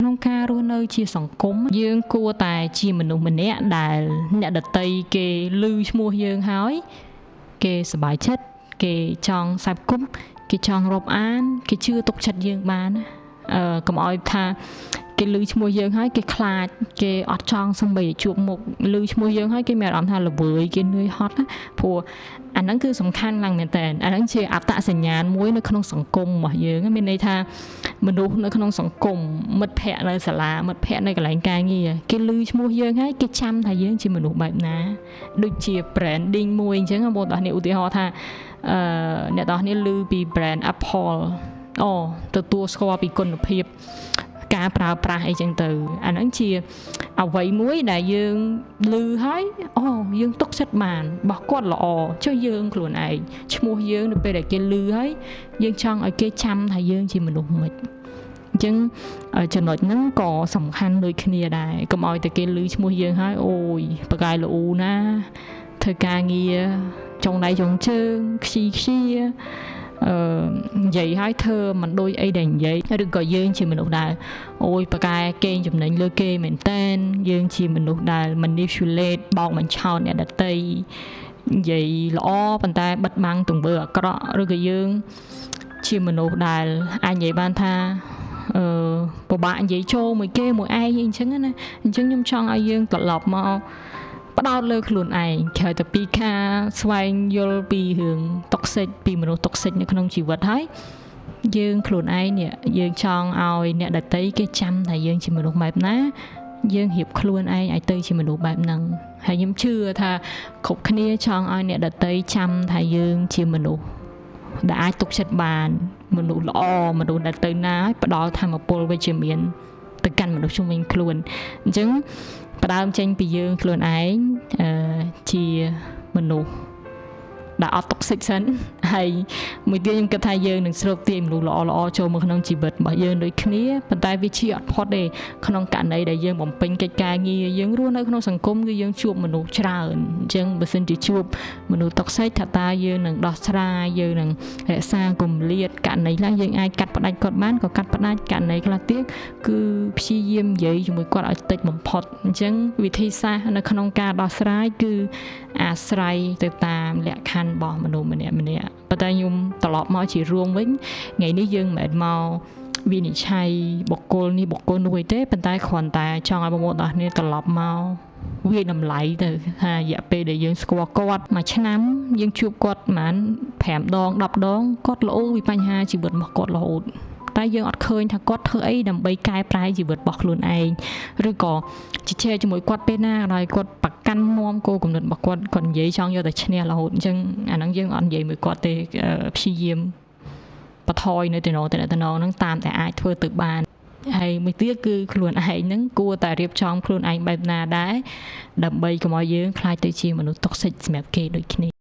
ក្នុងការរស់នៅជាសង្គមយើងគួរតែជាមនុស្សម្នាក់ដែលអ្នកដទៃគេឮឈ្មោះយើងហើយគេសប្បាយចិត្តគេចង់សេពគប់គេចង់រាប់អានគេជឿទុកចិត្តយើងបានណាកុំឲ្យថាគេឮឈ្មោះយើងហើយគេខ្លាចគេអត់ចង់សំបីជួបមុខឮឈ្មោះយើងហើយគេមានអារម្មណ៍ថាល្វើយគេនឿយហត់ណាព្រោះអាហ្នឹងគឺសំខាន់ឡើងមែនតើអាហ្នឹងជាអត្តសញ្ញាណមួយនៅក្នុងសង្គមរបស់យើងមានន័យថាមនុស្សនៅក្នុងសង្គមមិត្តភ័ក្តិនៅសាលាមិត្តភ័ក្តិនៅកន្លែងការងារគេឮឈ្មោះយើងហើយគេចាំថាយើងជាមនុស្សបែបណាដូចជា branding មួយអញ្ចឹងបងប្អូននេះឧទាហរណ៍ថាអ្នកនរគ្នាឮពី brand Apple អូទទួលស្គាល់ពីគុណភាពការប្រើប្រាស់អីចឹងទៅអាហ្នឹងជាអ្វីមួយដែលយើងឮហើយអូយើងទុកចិត្តបានរបស់គាត់ល្អចុះយើងខ្លួនឯងឈ្មោះយើងនៅពេលដែលគេឮហើយយើងចង់ឲ្យគេចាំថាយើងជាមនុស្សមិនអញ្ចឹងចំណុចហ្នឹងក៏សំខាន់ដូចគ្នាដែរកុំឲ្យតែគេឮឈ្មោះយើងហើយអូយបកាយល្អូណាធ្វើការងារចុងដៃចុងជើងខ្ជីខ្ជានិយាយឲ្យធ្វើមិនដូចអីដែលនិយាយឬក៏យើងជាមនុស្សដែលអូយប្រកែកេងចំណេញលើគេមែនតែនយើងជាមនុស្សដែល manipulate បោកបញ្ឆោតអ្នកដទៃនិយាយល្អប៉ុន្តែបិទបាំងទង្វើអាក្រក់ឬក៏យើងជាមនុស្សដែលអាចនិយាយបានថាពិបាកនិយាយចូលមួយគេមួយឯងអីអញ្ចឹងណាអញ្ចឹងខ្ញុំចង់ឲ្យយើងត្រឡប់មកផ្ដោតលើខ្លួនឯងក្រៅតែពីការស្វែងយល់ពីរឿង toxic ពីមនុស្ស toxic នៅក្នុងជីវិតហើយយើងខ្លួនឯងនេះយើងចង់ឲ្យអ្នកដទៃគេចាំថាយើងជាមនុស្សបែបណាយើងរៀបខ្លួនឯងឲ្យទៅជាមនុស្សបែបហ្នឹងហើយខ្ញុំជឿថាគ្រប់គ្នាចង់ឲ្យអ្នកដទៃចាំថាយើងជាមនុស្សដែលអាចទុកចិត្តបានមនុស្សល្អមនុស្សដែលទៅណាឲ្យផ្ដល់ធម៌ពលវិជ្ជមានទៅកាន់មនុស្សជុំវិញខ្លួនអញ្ចឹងផ្ដើមចេញពីយើងខ្លួនឯងជាមនុស្សដែលអត់ toxic សិនហើយមួយទៀតខ្ញុំគិតថាយើងនឹងស្រូបទាញមនុស្សល្អល្អចូលមកក្នុងជីវិតរបស់យើងដូចគ្នាប៉ុន្តែវាជាអត់ផុតទេក្នុងករណីដែលយើងបំពេញកិច្ចការងារយើងរស់នៅក្នុងសង្គមគឺយើងជួបមនុស្សច្រើនអញ្ចឹងបើសិនជាជួបមនុស្ស toxic ថាតើយើងនឹងដោះស្រាយយើងនឹងរក្សាគម្លាតករណីខ្លះយើងអាចកាត់ផ្ដាច់គាត់បានក៏កាត់ផ្ដាច់ករណីខ្លះទៀតគឺព្យាយាមនិយាយជាមួយគាត់ឲ្យតិចបំផុតអញ្ចឹងវិធីសាស្ត្រនៅក្នុងការដោះស្រាយគឺអាស្រ័យទៅតាមលក្ខខណ្ឌរបស់មនុស្សម្នាក់ម្នាក់ប៉ុន្តែខ្ញុំត្រឡប់មកជារួមវិញថ្ងៃនេះយើងមិនមែនមកវិនិច្ឆ័យបុគ្គលនេះបុគ្គលនោះទេប៉ុន្តែគ្រាន់តែចង់ឲ្យបងប្អូនទាំងអស់គ្នាត្រឡប់មកវាយតម្លៃទៅថារយៈពេលដែលយើងស្គាល់គាត់មួយឆ្នាំយើងជួបគាត់ប្រហែល5ដង10ដងគាត់ល្អពីបញ្ហាជីវិតរបស់គាត់រហូតតែយើងអត់ឃើញថាគាត់ធ្វើអីដើម្បីកែប្រែជីវិតរបស់ខ្លួនឯងឬក៏ជជែកជាមួយគាត់ពេលណាក៏ដោយគាត់ប្រកាន់មាំគោលគំនិតរបស់គាត់គាត់និយាយចង់យកតែឈ្នះរហូតអញ្ចឹងអាហ្នឹងយើងអត់និយាយមួយគាត់ទេព្យាយាមបន្ថយនៅតំណងតំណងហ្នឹងតាមតែអាចធ្វើទៅបានហើយមួយទៀតគឺខ្លួនឯងហ្នឹងគួរតែរៀបចំខ្លួនឯងបែបណាដែរដើម្បីកុំឲ្យយើងក្លាយទៅជាមនុស្ស toxic សម្រាប់គេដូចគ្នា។